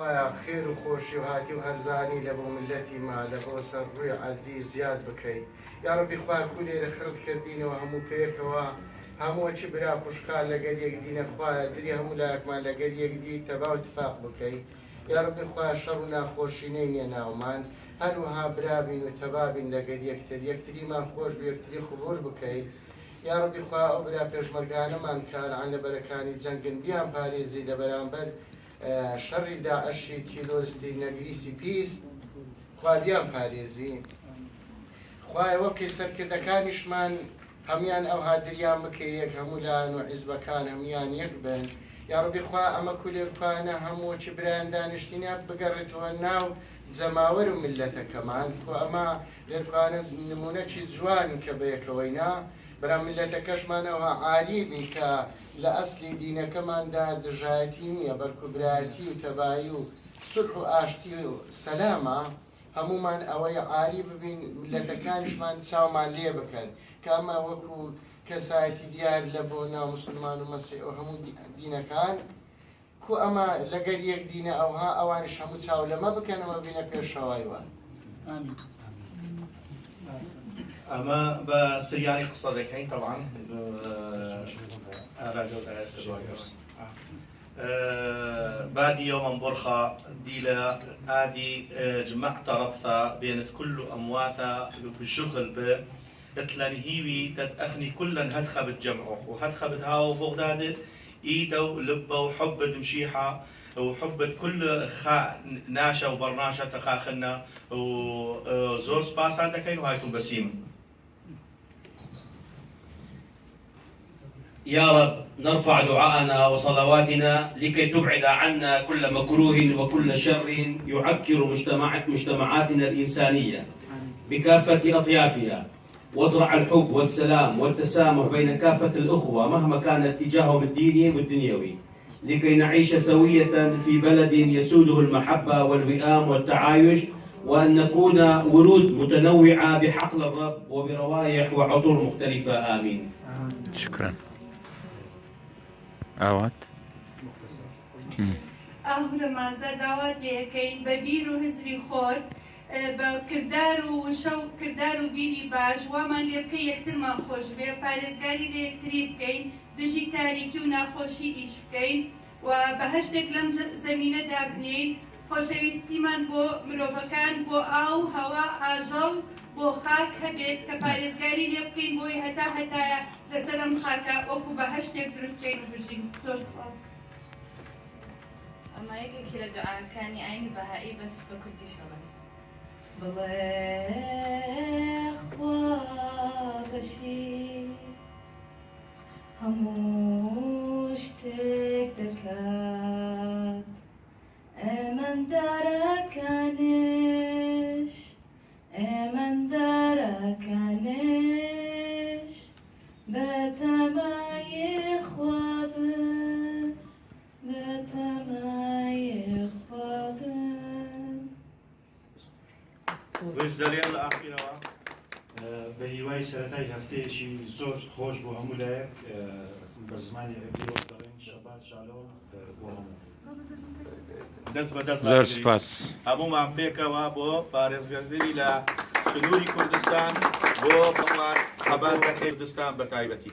خوایە خێر و خۆشی و هاتی و هەرزانی لە بۆ میللەتی ما لە بۆ سەر ڕووی عەردی زیاد بکەی یاڕەبی خوایە کو لێرە خڕت کردینەوە هەموو پێکەوە هەموو چ برا خوشکان لەگەر یەکدینە خوایە دری هەموو لایەکمان لەگەر یەکدی تەبا و تفاق بکەی یاڕەبی خوایە شەڕ و ناخۆشی نەینیە ناومان هەروەها برا بین و تەبا بین لەگەر یەکتر یەکتریمان خۆش بوێ یەکتری قبوڵ بکەی یاڕەبی خوایە ئەو برا پێشمەرگانەمان کە ئەلعان لە بەرەکانی جەنگن بیان پارێزی لە بەرامبەر شەڕی داعشی تیرۆرستی نەگریسی پیس خوا بیان پارێزی خوایە وەکەی سەرکردەکانیشمان هەموان ئەوها دریان بکەی یەک هەموو لایەن و حیزبەکان هەموان یەک بن یاڕەبی خوا ئەمە کولێرکانە هەموو چ برایان دانیشتینە بگەڕێتەوە ناو جەماوەر و میللەتەکەمان خۆ ئەمە لێرکانە نمونەکی جوان کە بەیەکەوەینا برا میللەتەکەشمان ئەوها عاری بی کە لە ئەسلی دینەکەماندا دژایەتی نیە بەلکو برایەتی و تەبایی و سولح و ئاشتی و سەلامە هەموومان ئەوەی عاری ببین میللەتەکانیشمان چاومان لێ بکەن کە ئەمە وەکو کەسایەتی دیار لە بۆ ناو موسلمان و مەسیح و هەموو دینەکان کو ئەمە لەگەر یەک دینە ئەوها ئەوانیش هەموو چاو لەمە بکەن ئەمە بینە پێشەوای وان. ئامین. ئەمە بە سریانی قسە دەکەین تەبعەن بادي يوما برخة ديلا آدي جمعت ربثة بينت كل أمواتا بشغل ب تتلن هيوي تتأخني كلا هدخة بتجمعه وهدخة بتهاو بغداد إيدا ولبة وحب مشيحة وحب كل خا ناشا وبرناشا تخاخنا وزور سباسان دكين وهايتم بسيم. يا رب نرفع دعاءنا وصلواتنا لكي تبعد عنا كل مكروه وكل شر يعكر مجتمعاتنا الإنسانية بكافة أطيافها، وازرع الحب والسلام والتسامح بين كافة الأخوة مهما كان اتجاههم الديني والدنيوي، لكي نعيش سوية في بلد يسوده المحبة والوئام والتعايش، وأن نكون ورود متنوعة بحقل الرب وبروايح وعطور مختلفة. آمين. شكرا. ئاوات. ئاهورە مازدا داوات لێ ئەکەین بە بیر و هزری خۆت، بە کردار و وشە و کردار و بیری باش وامان لێ بکەی یەکترمان خۆش بێ، پارێزگاری لە یەکتری بکەین، دژی تاریکی و ناخۆشی ئیش بکەین و بەهەشتێک لەم زەمینە دابنێین. خۆشەویستیمان بۆ مرۆڤەکان، بۆ ئاو، هەوا، ئاژەڵ، بۆ خاک هەبێت کە پارێزگاری لێ بکەین بۆی هەتا هەتایە لەسەر ئەم خاکە وەکو بەهەشتێک دروست بکەین و بژین. زۆر سپاس. ئەمە یەکێکی لە دوعاکانی ئاینی بەهائی بەس بە کوردیش ئەڵێم. بڵێ خوا بەشی هەموو شتێک دەکات، ئێمەندارەکانیش، ئێمەندارەکانیش بەتەمای خوا بن، بەتەمای خوا بن. وش دەرێن لە ئاخیرەوە؟ بە هیوای سەرەتای هەفتەیەکی زۆر خۆش بۆ هەموو لایەک، بە زمانی عیبری وەک دەڵێن شەبات شالۆم بۆ هەموو. دەست بە دەست زۆر باشترین. سوپاس. هەموومان پێکەوە بۆ پارێزگردنی لە سنووری کوردستان بۆ هەمووان خەبات دەکەین کوردستان بە تایبەتی.